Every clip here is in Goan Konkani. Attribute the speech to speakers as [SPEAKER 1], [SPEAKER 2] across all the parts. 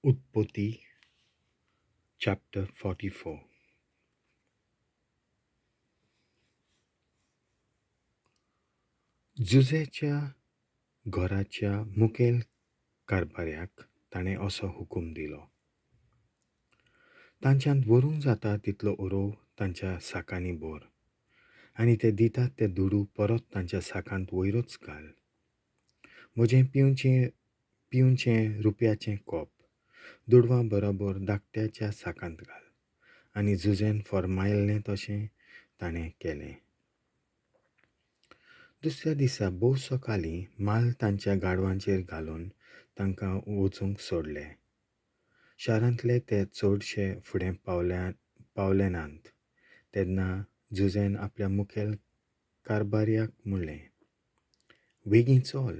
[SPEAKER 1] उत्पत्ती चॅप्टर 44. जुझेच्या घराच्या मुखेल कारभाऱ्याक ताणें असो हुकूम दिलो, तांच्यांत व्हरूंक जाता तितलो ओरोव तांच्या साकांनी भर आनी ते दितात ते दुडू परत तांच्या साकांत वयरूच घाल. म्हजें पिवचें रुपयाचें कोप दुडवां बरोबर धाकट्याच्या साकांत घाल. आनी जुझेन फर्मायल्लें तशें ताणें केलें. दुसऱ्या दिसा भोव सकाळीं माल तांच्या गाडवांचेर घालून तांकां वचूंक सोडले. शारांतले ते चडशे फुडें पावले नात तेन्ना जुझेन आपल्या मुखेल कारभाऱ्याक म्हणलें, वेगीं चल,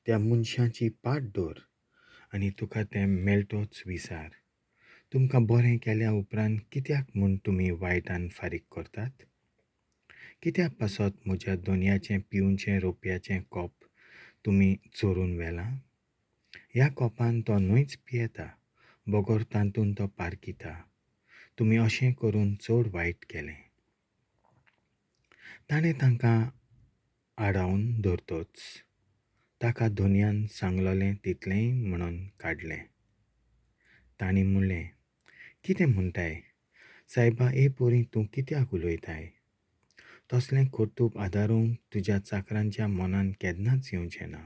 [SPEAKER 1] त्या मनशाची पाट दवर आनी तुका तें मेळटोच विचार. तुमकां बरें केल्या उपरांत कित्याक म्हूण तुमी वायटान फारीक करतात? कित्याक पासत म्हज्या दोनयाचें पिवचें रोपयाचें कोप तुमी चोरून व्हेलां? ह्या कोपान तो न्हयच पियेता, बगर तातूंत तो पारखिता. तुमी अशें करून चड वायट केलें. ताणें तांकां आडावन धरतोच ताका धनयान सांगलेलें तितलेंय म्हणून काडलें. तांणी म्हणलें, कितें म्हणटाय सायबा, हे पोरी तूं कित्याक उलयताय? तसलें कर्तूब आदारूंक तुज्या चाकरांच्या मनान केन्नाच येवचें ना.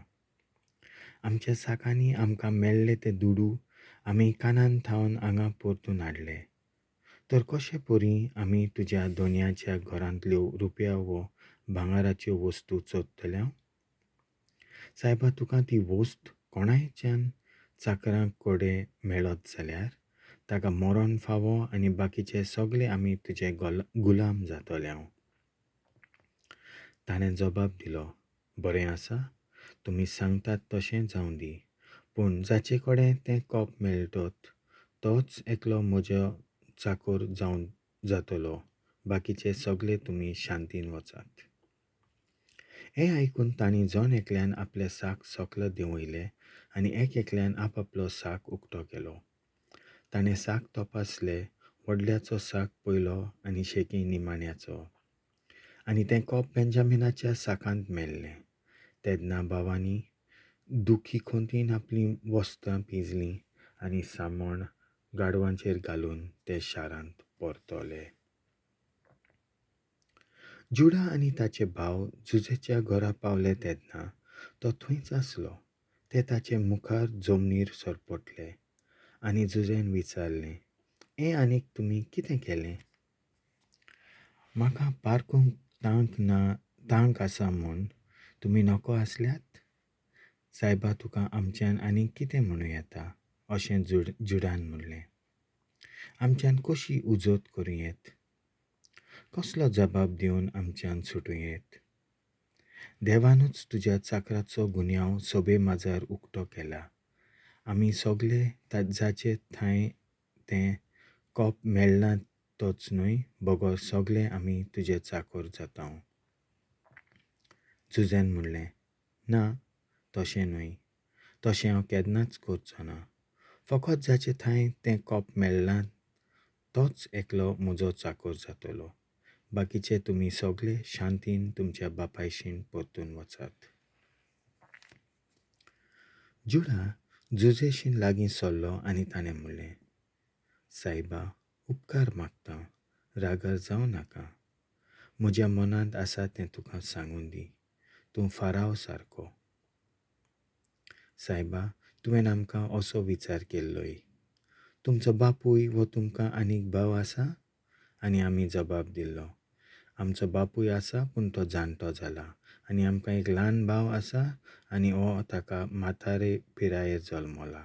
[SPEAKER 1] आमच्या साकांनी आमकां मेळ्ळे ते दुडू आमी कानान थावन हांगा परतून हाडले, तर कशे परी आमी तुज्या दोनयाच्या घरांतल्यो रुपया वो भांगराच्यो वस्तू चोरतल्या? सायबा, तुका ती वस्त कोणायच्यान चाकरां कडेन मेळत जाल्यार ताका मरण फावो आनी बाकीचे सगळे आमी तुजे गुलाम जातले. ताणें जबाब दिलो, बरें आसा, तुमी सांगतात तशें जावं दी, पूण जाचे कडेन तें कोप मेळटत तोच एकलो म्हजो चाकोर जावन जातलो, बाकीचे सगळे तुमी शांतीन वचात. हें आयकून तांणी जण एकल्यान आपले साक सकल देंवयले आनी एक एकल्यान आपआपलो साक उक्तो केलो. ताणें साक तपासले, व्हडल्याचो साक पयलो आनी शेकी निमाण्याचो, आनी तें कोप बेंजामिनाच्या साकांत मेल्लें. तेन्ना भावांनी दुखी खोंतीन आपलीं वस्त्रां पिंजलीं आनी सामण गाडवांचेर घालून ते शारांत परतले. जुडा आनी ताचे भाव जुझेच्या घरा पावले तेन्ना तो थंयच आसलो. ते ताचे मुखार जमनीर सरपटले आनी जुझेन विचारलें, हें आनीक तुमी कितें केलें? म्हाका पारखूंक तांक आसा म्हूण तुमी नको आसल्यात? सायबा, तुका आमच्यान आनीक कितें म्हणूं येता? अशें जुडान म्हणलें. आमच्यान कशी उजत करूं येत? कसलो जबाब दिवन आमच्यान सुटूं येत? देवानूच तुज्या चाकराचो गुन्यांव सोबे माजार उक्तो केला. आमी सगळे जाचे थंय तें कोप मेळ्ळां तोच न्हय, बगर सगळे आमी तुजे चाकोर जाता. जुझेन म्हणलें, ना, तशें न्हय, तशें हांव केन्नाच करचो ना. फकत जाचे थंय तें कोप मेळ्ळां तोच एकलो म्हजो चाकोर जातलो, बाकीचे तुमी सगळे शांतीन तुमच्या बापायशीन परतून वचात. जुडा जुझेशीन लागीं सरलो आनी ताणें म्हणलें, सायबा, उपकार मागता, रागार जावं नाका. म्हज्या मनांत आसा तें तुका सांगून दी. तूं फाराव सारको. सायबा, तुवें आमकां असो विचार केल्लोय, तुमचो बापूय वो तुमकां आनीक भाव आसा? आनी आमी जबाब दिल्लो, आमचो बापूय आसा, पूण तो जाणटो जाला, आनी आमकां एक ल्हान भाव आसा आनी हो ताका म्हातारे पिरायेर जल्मला.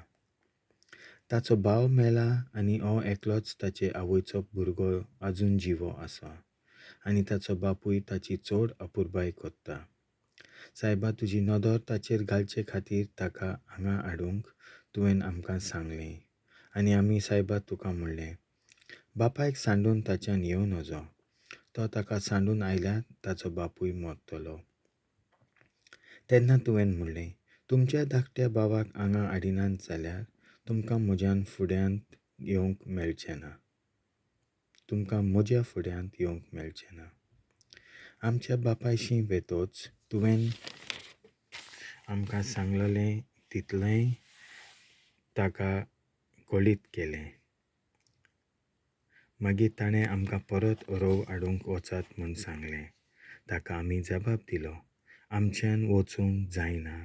[SPEAKER 1] ताचो भाव मेला आनी हो एकलोच ताचे आवयचो भुरगो अजून जिवो आसा आनी ताचो बापूय ताची चड अपुरबाय करता. सायबा, तुजी नदर ताचेर घालचे खातीर ताका हांगा हाडूंक तुवें आमकां सांगलें आनी आमी सायबा तुका म्हणलें, बापायक सांडून ताच्यान येवं नजो, तो ताका सांडून आयल्यार ताचो बापूय मरतलो. तेन्ना तुवें म्हणलें, तुमच्या धाकट्या भावाक हांगा हाडिनात जाल्यार तुमकां म्हज्यान फुड्यांत येवंक मेळचें ना, तुमकां म्हज्या फुड्यांत येवंक मेळचें ना. आमच्या बापायशीं वेतोच तुवें आमकां सांगलेलें तितलेंय ताका कळीत केलें. मागीर ताणें आमकां परत अरोव हाडूंक वचात म्हूण सांगलें. ताका आमी जबाब दिलो, आमच्यान वचूंक जायना.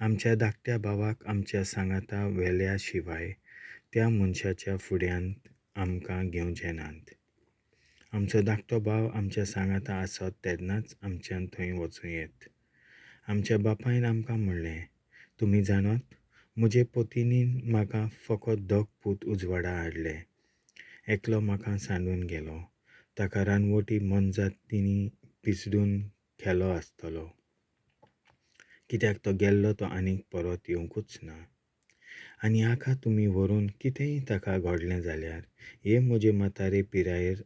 [SPEAKER 1] आमच्या धाकट्या भावाक आमच्या सांगाता व्हेल्या शिवाय त्या मनशाच्या फुड्यांत आमकां घेवचे नात. आमचो धाकटो भाव आमच्या सांगाता आसत तेन्नाच आमच्यान थंय वचूं येत. आमच्या बापायन आमकां म्हणलें, तुमी जाणात, म्हजे पतिनीन म्हाका फकत दोग पूत उजवाडा हाडले. एकलो म्हाका सांडून गेलो, ताका रानवटी मोनजातींनी पिसडून खेलो आसतलो, कित्याक तो गेल्लो तो आनीक परत येवंकूच ना. आनी हाका तुमी व्हरून कितेंय ताका घडलें जाल्यार हे म्हजे म्हातारे पिरायेर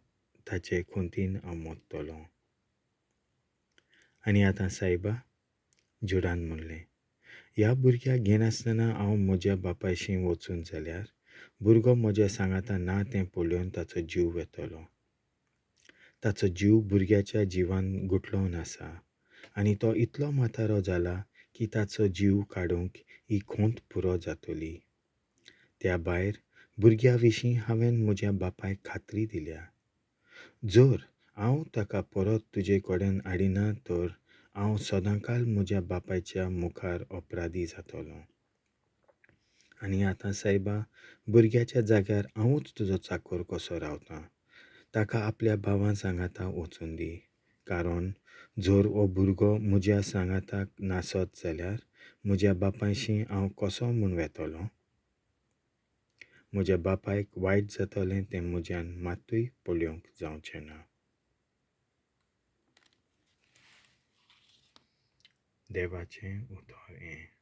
[SPEAKER 1] ताचे खोंतीन हांव मोडटलो. आनी आतां सायबा, जुडान म्हणलें, ह्या भुरग्याक घेनासतना हांव म्हज्या बापायशीं वचून जाल्यार भुरगो म्हज्या सांगाता ना तें पळोवन ताचो जीव वेतलो. ताचो जीव भुरग्याच्या जिवान गुठलोवन आसा आनी तो इतलो म्हातारो जाला की ताचो जीव काडूंक ही खोंत पुरो जातली. त्या भायर भुरग्या विशीं हांवें म्हज्या बापायक खात्री दिल्या, जर हांव ताका परत तुजे कडेन हाडिना तर हांव सदांकाल म्हज्या बापायच्या मुखार अपराधी जातलो. आनी आतां सायबा, भुरग्याच्या जाग्यार हांवूच तुजो चाकर कसो रावतां. ताका आपल्या भावां सांगाता वचून दी, कारण जर हो भुरगो म्हज्या सांगाताक नासत जाल्यार म्हज्या बापायशीं हांव कसो म्हूण वेतलो. म्हज्या बापायक वायट जातलें तें म्हज्यान मात्तूय पळोवंक जावचें ना. देवाचें उतर हें.